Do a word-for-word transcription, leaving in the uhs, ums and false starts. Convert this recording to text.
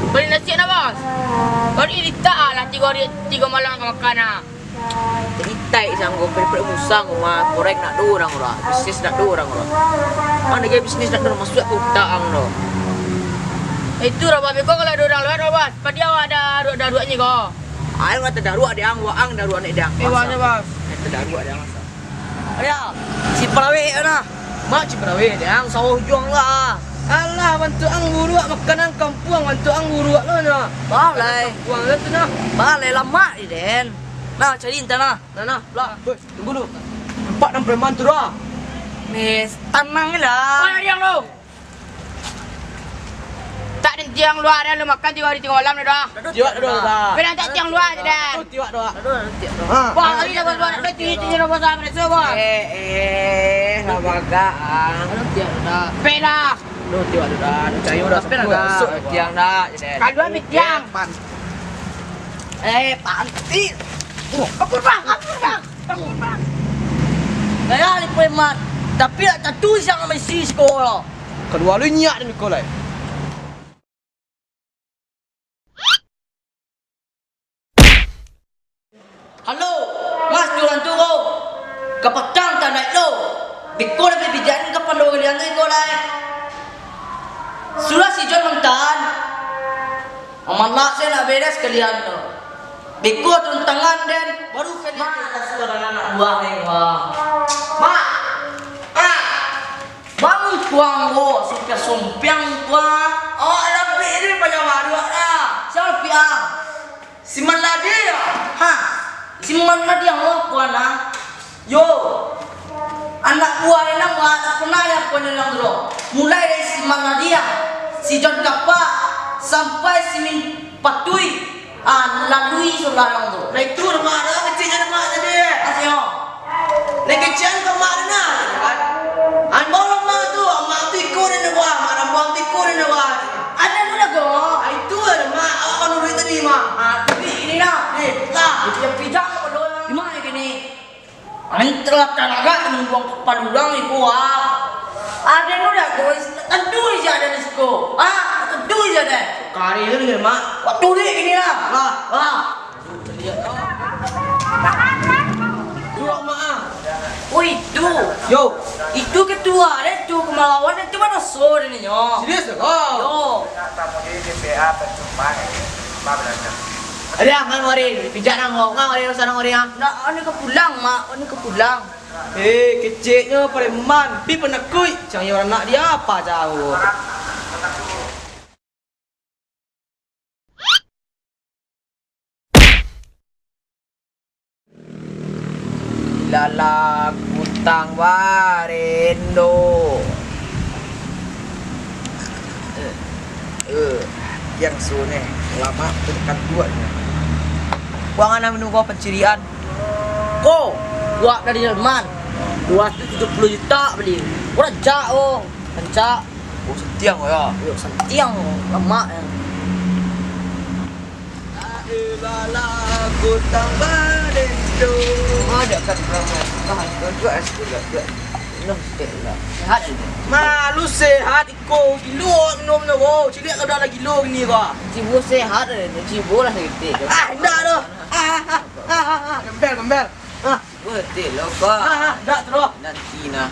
Bali nasi nah, Bos. Bali litak ah, lah tigo hari, tigo malam ka makan ah. Jadi taik sanggup, perut musang mah, korek nak do urang urang, bisnis nak do urang urang. Mana ge bisnis nak do, masuak ka utak ang do. Itu lah, Bos, beko kalau ado urang lewat, Bos. Padi awak ado daruak-daruaknyo ko. Aing lah tadaruak dek ang, waang daruak nek dek ang. Eh, waang, Bos. Aing tadaruak dek ang, masa. Ayo, si parawik tu nah. Mak, si parawik dek ang, sawah ujuang lah. Alah, bantuak ang buruak, makanan kampuang, bantuak ang buruak lah nah. Balai. Kampuang lah tu nah. Balai, lamak di den. Nah, cari entah nah. Nah, nah, lah. Bos, tunggu dulu. Nampak nan preman tu dah. Nih, tanang lah. Mana dia lu? Tak den tiang luar dah, lu makan tigo hari tigo malam dah. Tiwak dulu dah. Bilang tak tiang luar je dah. Tiwak dulu. Ha. Wah, hari dah buat, dah tiwak je dah, bos, dah, bos. Eh, eh, lah bagak ah. Tiwak dah. Pelah. Duh, tiwak dulu dah. Duh, cayo dah. Tiang dah je dah. Kalau ambil tiang. Eh, panti. Kabur, bang, kabur, bang. Kabur, bang. Gaya ni preman. Tapi nak tatu siang sama isi sekolah. Kaduo lu nyak dan sekolah. Halo, Mas, tu urang tu ko. Kapatang tak naik lo. Beko dah babijakan kapalo kalian tu iko lai. Sudah si John mantan. Amalak saya nak beres kalian tu. Beko turun tangan den, baru kalian. Mak, ada seorang anak buah ni, wah. Mak, ah. Bangun tuang ko, sompiang-sompiang tuang. Awak Rafiq ni panjang baruak dah. Siapa Rafiq ah? Si Maladi ya? Ha, si Maladi yang awak kuana. Yo, anak buah ni nang wak tak pernah ya kuana nang tu. Mulai dari si Maladi ya, si John Kapak, sampai si Min Patui. Ah, lalui sabalah tu. Nah, itu rumah dah, kecilnya rumah tadi. Asyik, oh. Nah, kecil rumah dah, nah. An bawa rumah tu, rumah tu iko ni, nah, buah. Mak rambuang tu iko ni, nah, buah. Ada tu dah, go. Ah, itu lah, mak. Awak kan duit tadi, mak. Ah, tapi ini, nah. Ni, lah. Itu yang pijak, apa lo, yang. Di mana ini? Antara tanaga manumbuang kapalo urang iko, ah. Aden udah, guys, tentu isi aden di siko. Ah, tentu isi aden. Kari tu ni, Mak. Waktu ni gini lah. Lah. Lah. Duduk, Mak, ah. Oh, itu. Yo. Itu ketua aden tu, kemalawan itu mana so dia ni, yo. Serius tu? Oh. Yo. Ada yang ngan warin, pijak nang, ngan warin, sana warin, ah. Ndak, anu ka pulang, Mak. Anu ka pulang. Eh, keceknyo preman, pi panakuik. Cang iyo anak dia apa jauh. Lala kutang barendo. Eh, eh, yang suneh lama tu dekat buat. Buangan minum kau pencirian. Ko, buah dari Jerman. Buah tu tujuh puluh juta bali. Rancak, oh. Rancak. Oh, santiang, oh, ya. Yo, santiang, lemak, ya. Ada bala kutang barendo. Ada kan, berapa? Tahan, dua, dua, dua, dua. Enam, sekian lah. Sehat aja. Malu sehat, iko gilo minum tu, bro. Cilik kau dah lagi gilo gini, kau. Cibo sehat aja, cibo lah seketik. Ah, indak tu. Ah, ah, ah, ah, ah. Gembel, gembel. Ah. Betul lo, kau. Ah, ah, indak tu, bro. Nanti nah.